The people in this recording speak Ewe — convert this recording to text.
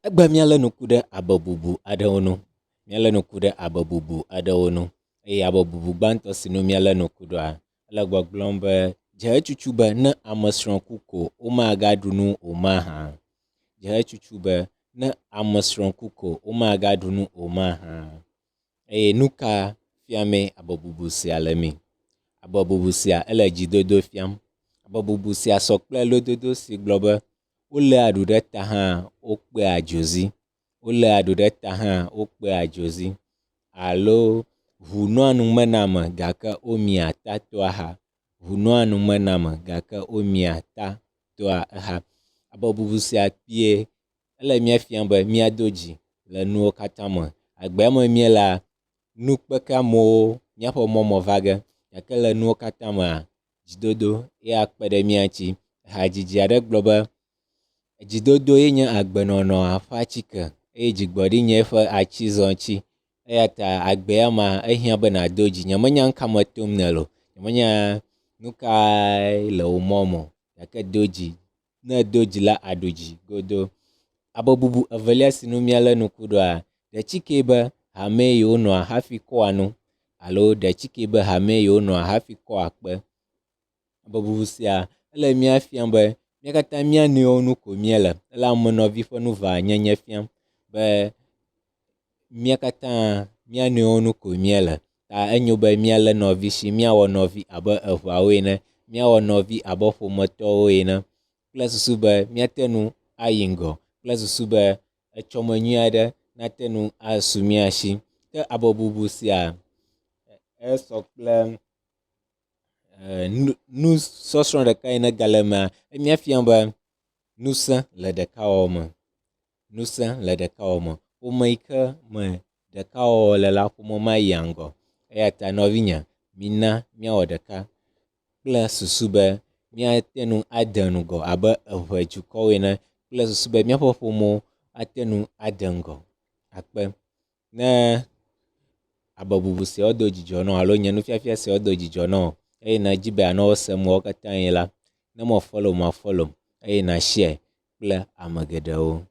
Egbe míalé ŋku ɖe abebubu aɖewo ŋu. Míalé ŋku ɖe abebubu aɖewo ŋu eye abebubu gbãtɔ si ŋu míalé ŋku ɖoa, ele gbɔgblɔm be dzetutu be ne ame srɔ̃ ku ko womagaɖu nu o mahã. Dzetutu be ne ame srɔ̃ ku ko womagaɖu nu o mahã. Eye nu ka fiamee abebubu sia le mí? Abebubu sia ele dzidodo fiam. Abebubu sia sɔ kple lododo si gblɔ be woléa aɖu ɖe ta hã wokpea dzozi. Woléa aɖu ɖe ta hã wokpea dzozi alo ŋu nɔa nume na ame gake womia ata toa exa. Ŋu nɔa nume na ame gake womia ata toa exa. Abebubu sia kpuie ele mía fiam be míado dzi le nuwo katã me. Agbea me míelea, nu kpeke amewo míaƒe mɔ me va ge gake le nuwo katã mea, dzidodo ye akpe ɖe mía ŋuti. Hadzidzi aɖe gblɔ be, dzidodo ye nye agbenɔnɔ ƒe atike eye dzigbɔɖi nye eƒe atizɔti. Eya ta agbea mea, ehiã be nàdo dzi. Nyemenya nu ka me tom nèle o, nyemenya nu kae le wò mɔ me o gake do dzi. Ne èdo dzi la, àɖu dzi godoo. Abebubu evelia si ŋu míalé ŋku ɖoa, ɖetike be hamee yewonɔa hafi kɔa nu alo ɖetike be hamee yewonɔa hafi kɔa kpe. Abebubu sia ele mía fiam be mía katã mía nɔewo nu ko míele. Ele ame nɔvi ƒe nuvanyenye fiam be mía katã mía nɔewo nu ko míele. Ta enyo be míalé nɔvi si, míawɔ nɔvi abe eŋeawo ene, míawɔ nɔvi abe ƒometɔwo ene kple susu be míate ŋu ayi ŋgɔ kple susu be etsɔme nyui aɖe nate ŋu asu mía si. Ke abebubu sia esɔ kple nu nusɔsrɔ̃ ɖeka yi ne gale emea, emía fiam be ŋusẽ le ɖekawɔwɔ me. Ŋusẽ le ɖekawɔwɔ me. Ƒome yi ke me ɖekawɔwɔ le la, ƒome ma yia ŋgɔ. Eya ta nɔvinye, mina míawɔ ɖeka kple susu be míate ŋu ade ŋgɔ abe eŋe dukɔwo ene kple susu be míaƒe ƒomewo ate ŋu ade ŋgɔ akpe. Ne abebubu siawo do dzidzɔ na wò alo nye nufiafia siawo do dzidzɔ na wò eye nèdi be yeanɔ wo sem wo katã ɣi la, ne mèfollow ma, follow eye nàshare kple ame geɖewo.